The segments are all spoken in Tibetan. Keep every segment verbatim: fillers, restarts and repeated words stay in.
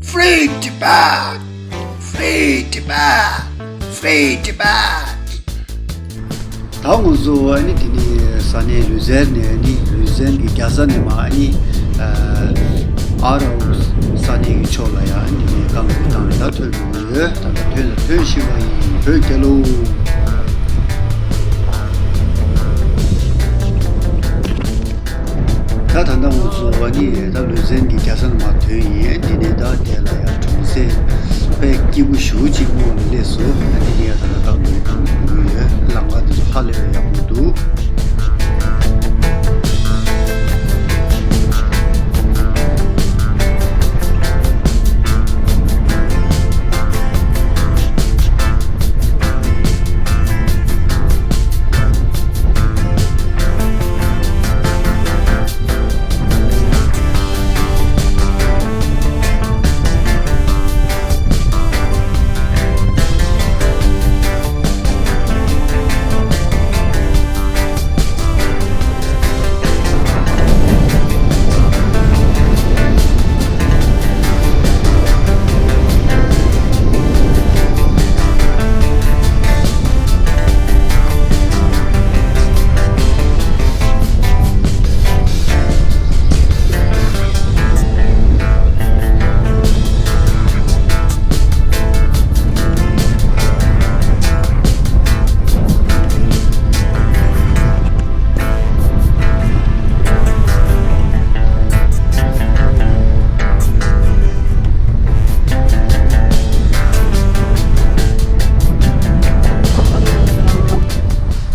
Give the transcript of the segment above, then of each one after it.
Free Tibet! Free Tibet! Free Tibet! ད་ང་ཚོ་ཨ་ནི་དེ་ནས་ས་གནས་ལུས་ཛན་ནས་ཨ་ནི་ལུས་ཛན་གྱི་རྒྱལ་ས་ནས་མར་ཨ་ནི་ཨ་ཨ་རོག་ས་གནས་ཀྱི་ཕྱོགས་ལ་ཡང་ཨ་ནི་དེ་ནས་རྐང་འཛུགས་བཏང་ནས་ད་ཐོན་འགྲོ་གི་ཡོད། ད་ལྟ་ཐོན་ལ་ཐོན་བཞིན་པ་ཡིན། བོད་རྒྱལ་ལོ། ད་ད་ལྟ་ང་ཚོ་ཨ་ནི་ད་ལུས་ཛན་གྱི་རྒྱལ་ས་ནས་མར་ཐོན་ཡིན། འདི་ནས་ད་དེ་ལ་ཡང་གྲོང་གསེབ་དཔེ་སྐྱིད་པོ་ཞེ་པོ་ཅིག་སྔོན་ལ་སླེབས་སོང་། ཨ་ནི་དེ་ཡང་ད་ལྟ་རྐང་འཛུགས་བཏང་ནས་འགྲོ་གི་ཡོད། ལམ་ཁ་འདི་ཚོ་ཧ་ལས་པའི་ཡག་པོ་འདུག་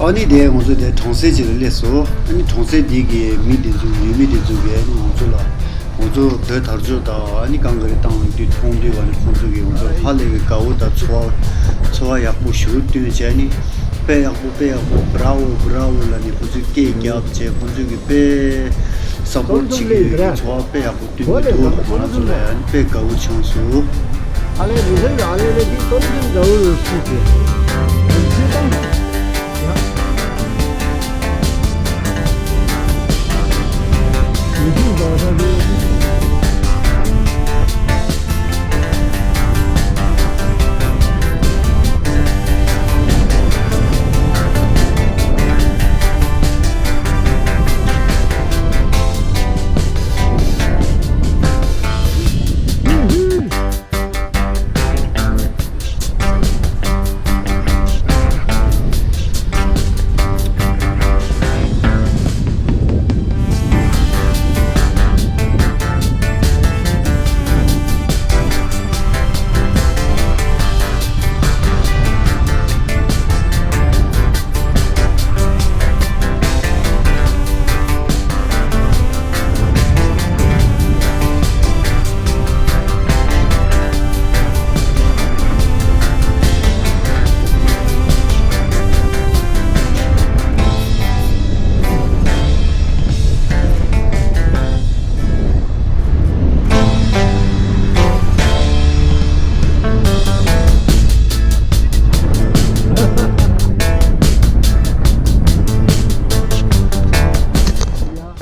ཨ་ནི་དེ་ང་ཚོ་དེ་གྲོང་གསེབ་ཅིག་ལ་སླེབས་སོང་། ཨ་ནི་གྲོང་གསེབ་འདི་གི་མི་དེ་ཚོ་ཉོ་མི་དེ་ཚོ་གིས་ཨ་ནི་ང་ཚོ་ལ་ང་ཚོ་བོད་དར་ལྕོག་དང་ཨ་ནི་གངས་དཀར་བཏང་དུས་མཐོང་དུས་ཨ་ནི་ཁོང་ཚོ་གིས་ང་ཚོ་ཧ་ལས་པའི་དགའ་བོ་དང་ཚོར་བ་ཚོར་བ་ཡག་པོ་ཞེ་པོ་སྟོན་བྱས། ཨ་ནི་དཔེ་ཡག་པོ་དཔེ་ཡག་པོ་བྷ་ར་ཝོ་བྷ་ར་ཝོ་ལབ་ནས་ཁོང་ཚོས་སྐད་རྒྱབ་བྱས། ཁོང་ཚོ་གིས་དཔེ་སཔོརྚ་བྱེད་ཀྱི་ཡོད་ཀྱི་ཚོར་བ་དཔེ་ཡག་པོ་སྟོན་གྱི་འདུག་ང་རང་ཚོ་ལ་ཡང་དཔེ་དགའ་བོ་བྱུང་སོང་། ཨ་ལེ་རི་ཧེ་ཨ་ལེ་ལེ་འདི་ཏོ་རི་ཛིམ་འདྲ་བོ་ཡོད་སྲིད་ཀྱི།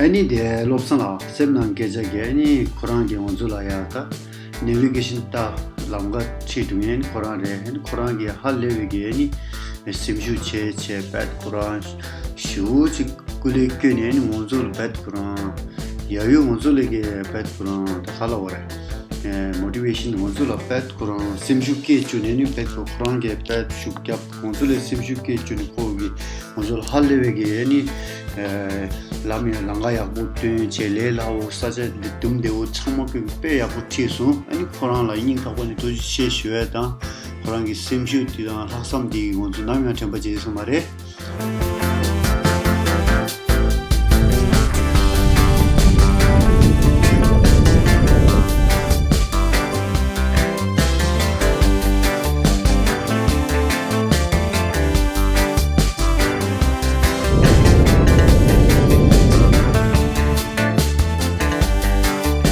ཨ་ནི་དེ་བློ་བཟང་ལགས་སེམས་ནང་སྐད་ཆ་གི་ཨ་ནི་ཁོ་རང་གིས་ང་ཚོ་ལ་ཡ་ད་ནེ་བི་གེ་ཤིན་ལྟ་ལམ་ཁ་ཁྲིད་འགྲོ་མཁན་ཁོ་རང་རེད། ཁོ་རང་གིས་ཧ་ལས་པའི་གི་ཨ་ནི་སེམས་ཤུགས་ཆེ་ཆེ་བེད་ཁོ་རང་ཞུ་ཅིག་སྐུ་ལས་བསྐྱོན་ནས་ཨ་ནི་ང་ཚོ་ལ་བེད་ཁོ་རང་ཡ་ཡོད། ང་ཚོ་ལས་གི་བེད་ཁོ་རང་ད་ཧ་ལ་བ་རེད། མོ་ཊི་ཝེ་ཤིན་ང་ཚོ་ལ་བེད་ཁོ་རང་སེམས་ཤུགས་སྐྱེད་བཅུག་ནས་ཨ་ནི་བེད་ཁོ་ཁོ་རང་གིས་བེད་ཤུགས་རྒྱབ། ང་ཚོ་ལས་སེམས་ཤུགས་སྐྱེད་བཅུག་ནས་ཁོ་གིས་ང་ཚོ་ལ་ཧ་ལས་པའི་གི་ཨ་ནི་ལམ་ཡང་ལམ་ཁ་ཡག་པོ་སྟོན་བྱས། ལས་སླ་བོ་ས་ཆ་འདི་དུམ་བདེ་བོ་ཚང་མ་ཁོས་དཔེ་ཡག་པོ་ཁྲིད་སོང་། ཨ་ནི་ཁོ་རང་ལ་སྙིང་ཐག་པ་ནས་ཐུགས་རྗེ་ཆེ་ཞུ་ཡ་དང་། ཁོ་རང་གི་སེམས་ཤུགས་འདི་དང་ལྷག་བསམ་འདི་ང་ཚོ་ནམ་ཡང་དྲན་པ་བརྗེད་སོང་མ་རེད།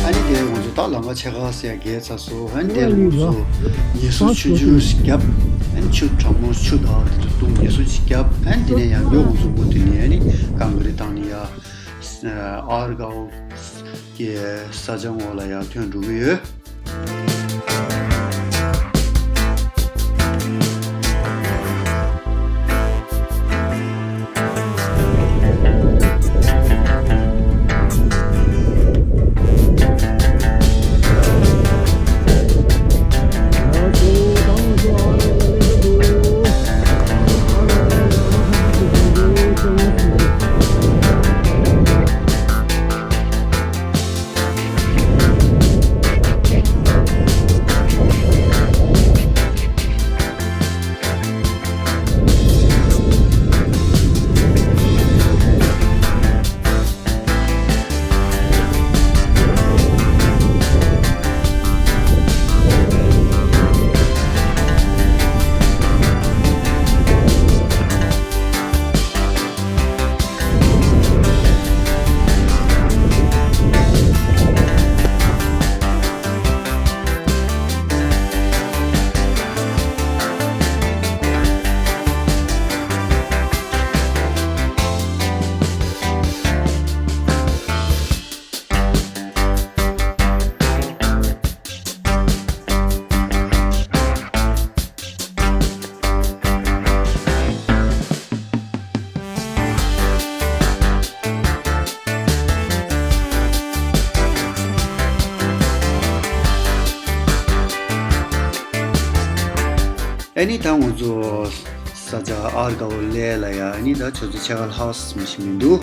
ཨ་ནི་དེ་ང་ཚོ་ད་ལམ་ཁ་ཕྱེད་ཀ་ཟེར་ཡ་བརྒལ་ཚར་སོང་། ཨ་ནི་དེ་ང་ཚོ་ངལ་གསོ་ཆུང་ཆུང་ཞིག་བརྒྱབ། ཨ་ནི་ཆུ་གྲང་མོ་ཆུ་དང་དེ་ཚོ་བཏུང་ངལ་གསོ་ཞིག་བརྒྱབ། ཨ་ནི་དེ་ནས་ཡང་མགྱོགས་ང་ཚོ་མུ་མཐུད་ནས་ཨ་ནི་གངས་དཀར་བཏང་ནས་ཡ་ཨར་གའོ་གི་ས་ཆ་ངོགས་ལ་ཡ་ཐོན་འགྲོ་གི་ཡོད། ཨ་ནི་ད་ང་ཚོ་ས་ཆ་ཨར་དགའ་བོ་ལས་ལ་ཡ། ཨ་ནི་ད་ཆུ་ཚོད་ཕྱེད་ཀ་ལྷག་ཙམ་ཞིག་མི་འདུག་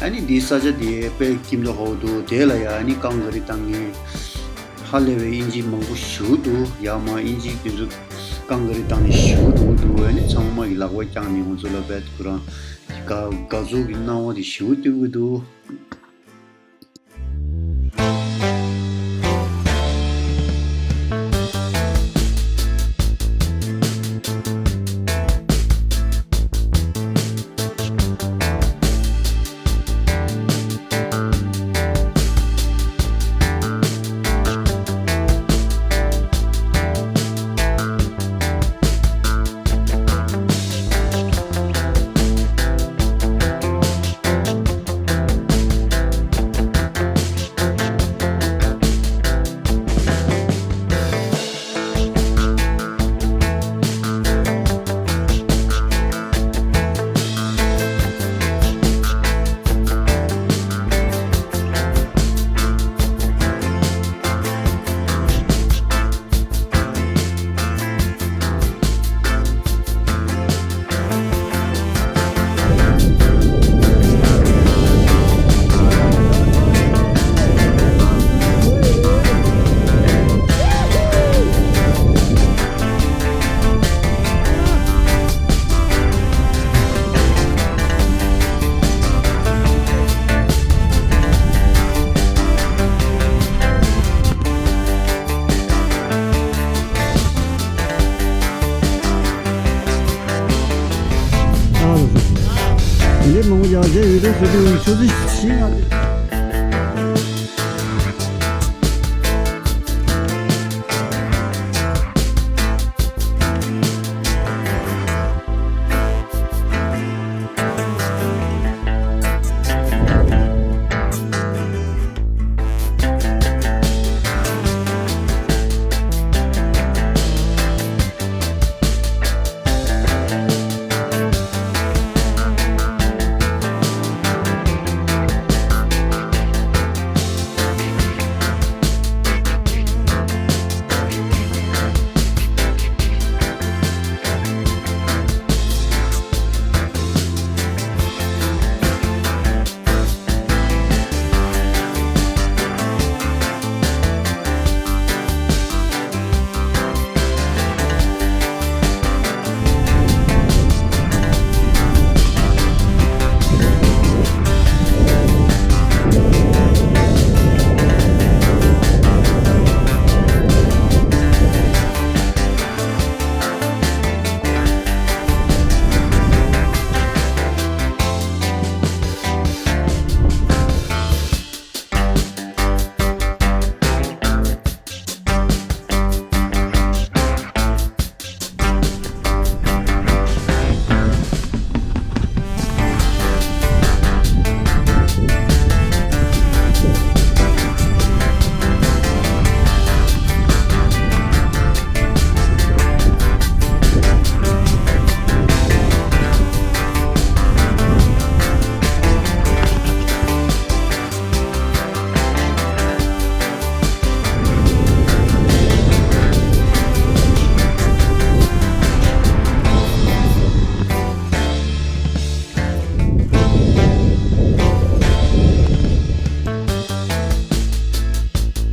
ཨ་ནི་འདི་ས་ཆ་འདི་དཔེ་སྐྱིད་མདོག་ཁ་པོ་འདུག་དེ་ལ་ཡ་ཨ་ནི་རྐང་ག་རི་བཏང་མཁན་ཧ་ལས་པའི་དབྱིན་ཇི་མང་པོ་ཞེ་པོ་འདུག་ཡར་མར་དབྱིན་ཇི་དེ་ཚོ་རྐང་ག་རི་བཏང་ནས་ཞེ་པོ་འགྲོ་གི་འདུག་ཨ་ནི་ཚང་མ་གི་ལག་པ་བརྐྱངས་ནས་ང་ཚོ་ལ་དཔེ་ཁོ་རང་དགའ་དགའ་ཚོར་གྱི་སྣང་བ་དེ་ཞེ་པོ་སྟོན་གྱི་འདུག་འདི་མང་པོ་ཡག་བྱས་ཡོད་དུས་ཟེར་དུས་ཆུ་ཚོད་བཞི་ཡང་།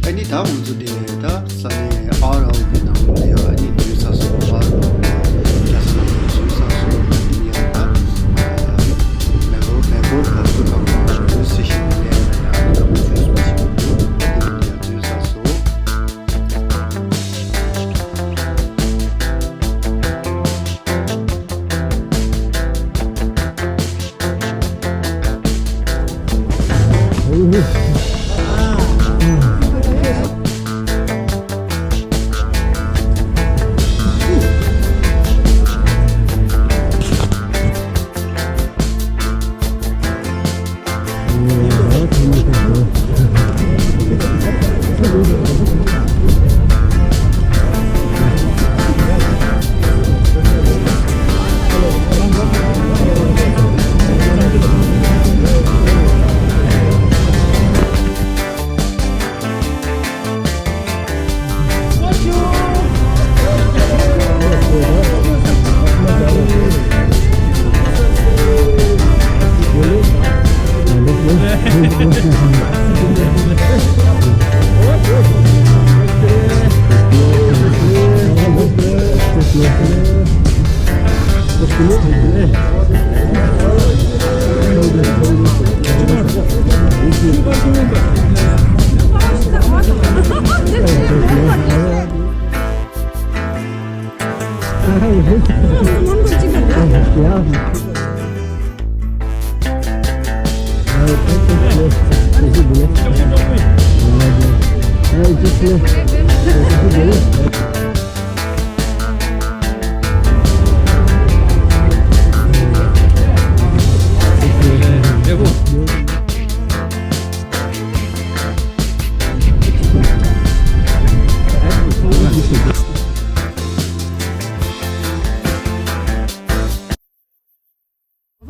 ཨ་ནི་ད་ང་ཚོ་དེ་ད་ས་གནས་ཨ་རའོ་གི་ནང་ལ་ཡ་ཨ་ནི་དུས་ཚ་སོ་ཨ་རའོ་རྒྱ་ས་ནང་དུས་ཚ་སོ་ཡ་ད་མེ་འཁོར་མེ་འཁོར་ག་ཚོད་གང་གང་ཞུ་སི་ཤི་ལེ་ཡ་ཨ་ནི་ག་མ་ཞུ་སི་ཞི་འདུག་ཨ་ནི་ཡ་དུས་ཚ་སོ།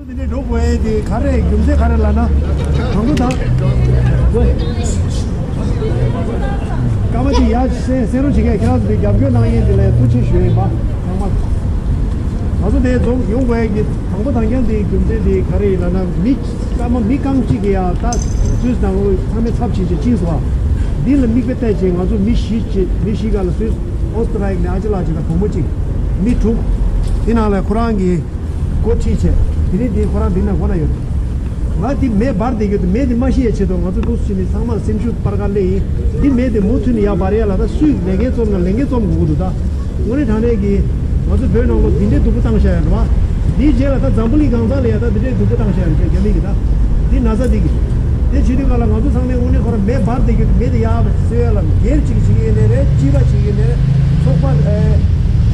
དེ་ནས་འགྲོ་དགོས་ཡས་དེ་ག་རེ་རྒྱུ་མཚན་ག་རེ་ལབ་ན། དང་པོ་དང་། སྐར་མ་དེ་ཡར་གསན་གསན་རོགས་བྱེད་མཁན་ཁྱེད་རང་ཚོ་དེ་རྒྱབ་སྐྱོར་གནང་མཁན་དེ་ལ་ཐུགས་རྗེ་ཆེ་ཞུ་ཡིན་པ་ཚང་མ། ང་ཚོ་དེ་འཛོམས་ཡོང་དགོས་ཡས་ཀྱི་དང་པོ་དང་རྐྱང་དེའི་རྒྱུ་མཚན་དེ་ག་རེ་ཡིན་ལབ་ན། མི་སྐར་མ་མི་རྐང་གཅིག་གིས་ཡང་ད་སུད་སི་དང་ཚང་མའི་ཚབ་བྱེད་ཅིག་ཅིག་སོང་བ། འདི་ལ་མིག་དཔེ་བལྟས་ཅིག་ང་ཚོ་མི་བཞི་ཅིག་མི་བཞི་ག་ལ་སུད་སི་ཨོ་སི་ཏྲ་ལི་ཡ་ནས་ཨ་ཅག་ལགས་ཅིག་དང་བུ་མོ་གཅིག་མི་དྲུག་དེ་ནང་ལ་ཁོ་རང་གི་འགོ་ཁྲིད་བྱས། དེ་རིང་འདི་ཁོ་རང་འདི་ན་འགོ་ན་ཡོད། ང་འདི་མེ་འབར་བསྡད་ཡོད། མེ་འདི་མ་ཤི་ཡའི་ཆེད་དུ་ང་ཚོ་འདུག་སེ་ནི་ཚང་མར་སེམས་ཤུགས་སྤར་ག་སླེབས་ཡིན། འདི་མེ་འདི་མུ་མཐུད་ནས་ཡར་འབར་ཡ་ལ་ད་སུས་ལས་འགན་རྩོམ་ན་ལས་འགན་རྩོམ་དགོས་ཀྱི་འདུག་ད་དངོས་གནས་དྲང་གནས་ཀྱི་ང་ཚོ་བོད་ནང་ལོགས་འདི་འདྲའི་སྡུག་པོ་བཏང་བཞག་ཡོད་རེད་བ། འདིའི་རྗེས་ལ་ད་འཛམ་བུ་གླིང་གང་ས་ལ་ཡ་ད་འདི་འདྲའི་སྡུག་པོ་བཏང་བཞག་ཡོད་རེད་རྒྱ་མི་གི་ད། འདི་ན་ཚ་འདི་གི། དེ་བྱེད་དུས་ག་ལ་ང་ཚོ་ཚང་མས་དངོས་གནས་ཁོ་རང་མེ་འབར་བསྡད་རྒྱུ་དེ་མེ་དེ་ཡར་བཟོ་ཡ་ལ་སྒེར་གཅིག་བྱེད་ཀྱི་ཡིན་ནའི་རེད། སྤྱི་པ་བྱེད་ཀྱི་ཡིན་ནའི་རེད། ཚོགས་པ་ཨེ་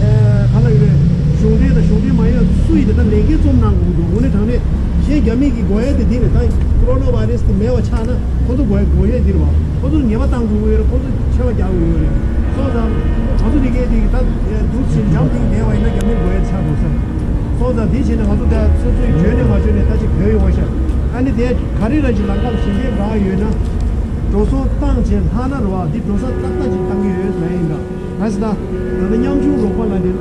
ཨེ་ག་ལ་ཡོད་རེད། གཞུང་འབྲེལ་དང་གཞུང་འབྲེལ་མ་ཡིན་པ་སུ་ཡིན་དེ་ད་ལས་འགན་རྩོམ་གནང་དགོས་འདུག་དངོས་གནས་དྲང་གནས་གཞན་རྒྱ་མི་གི་དགོས་ཡས་དེ་འདི་རེད། ད་ཀོ་རོ་ན་བྷའི་རེ་སི་དེ་མེད་པ་ཆགས་ན་ཁོ་ཚོ་དགོས་ཡས་དགོས་ཡས་འདི་རེད་བ། ཁོ་ཚོ་ཉེས་པ་བཏང་དགོས་ཀྱི་ཡོད་རེད། ཁོ་ཚོ་ཆད་པ་རྒྱག་དགོས་ཀྱི་ཡོད་རེད། སོང་ཙང་ང་ཚོ་འདི་གའི་འདི་གི་ད་འདུག་ཕྱིན་འཇམ་ཐིང་བསྡད་པ་ཡིན་ན་རྒྱ་མི་དགོས་ཡས་ཆགས་འགྲོ་ས་རེད། སོང་ཙང་འདི་བྱས་ནས་ང་ཚོ་ད་སོ་སོའི་བརྗོད་ནས་མ་བརྗོད་ནས་ད་ཅིག་བོད་ཡོང་བ་ཤག་ཨ་ནི་དེ་ག་རེ་ར་ཅིག་ལམ་ཁ་ཞིག་གི་རག་ཡོད་ན། འགྲོ་སོང་བཏང་བྱས་ལྷག་ན་རེད་བ། འདི་འགྲོ་ས་ཏག་ཏག་ཅིག་བཏང་གི་ཡོད་ཟེར་ཡིན་ད། ག་ཟེར་ན། ད་ལྟ་ཉམ་ཆུང་རོགས་པ་ལ་ནི།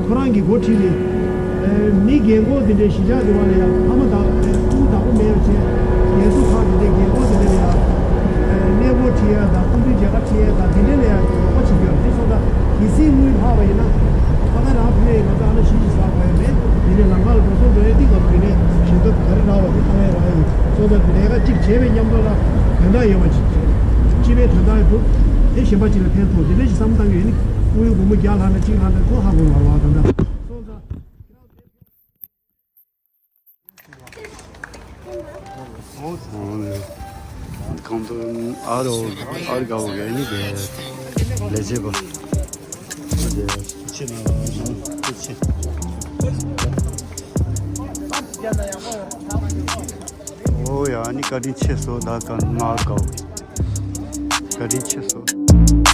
ཁོ་རང་གི་འགོ་ཁྲིད་ནས། མི་རྒན་གོག་དེ་འདྲའི་གཞིས་ཆགས་དེ་བ་ལ་ཡང་ཕ་མ་དང་སྤུ་གུ་བདག་པོ་མེད་པ་བྱས། རྒན་གསོ་ཁང་དེ་འདྲའི་རྒན་གོག་དེ་འདྲ་ལ་ཡང་། གནས་སྤོ་ཁྲིད་ཡ་དང་སྐུ་མདུན་མཇལ་ཁ་ཁྲིད་ཡ་དང་དེ་འདྲ་ལ་ཡང་རོགས་པ་བྱེད་རྒྱུ་ཡང་དེ་སོང་ཙང་གལ་སྲིད་དངུལ་ལྷག་པ་ཡིན་ན། ཁ་ཁ་རང་ཕུལ་ཡ་ཡིན་ང་ཚོ་ཨ་ན་གཞིས་ཀྱི་ཟ་དགོས་ཡ་མེད། དེ་འདྲའི་ལམ་ཁ་ལ་འགྲོ་སོང་འགྲོ་ཡ་ཏིག་ང་ཚོ་དེ་འདྲའི་ཞེ་ཐབས་ག་རེ་རག་པ་དེ་བཏང་ཡ་རག་ཡ་ཡིན། སོང་ཙང་དེ་ལས་ཀ་གཅིག་བྱས་པའི་མཉམ་དུ་ལ་དོན་དག་ཡོད་པ་ཅིག་སྤྱི་པའི་དོན་དག་ཡོད་འདུག་དེ་གཞན་པ་ཅིག་ལ་ཕན་ཐོགས་དེ་འདྲ་ཞིག་བསམ་བཏང་གི་ཡོད་ནི། དངུལ་སྒོར་མོ་བརྒྱ་ལྷག་ན་གཅིག་ལྷག་ན་ཁོ་ཧ་གོ་མ་རེད་བ་ད་ལྟ། སོང་ཙང་། ཁོང་ཚོ་ཨ་རོ་ཨ་རི་ག་བ་ག་ནི་ག་ལས་བྱེད་པ། ཨོ་ཡ་ཨ་ནི་བཀའ་དྲིན་ཆེ་སོ་ད་ག་ང་ག་བ་བཀའ་དྲིན་ཆེ་སོ།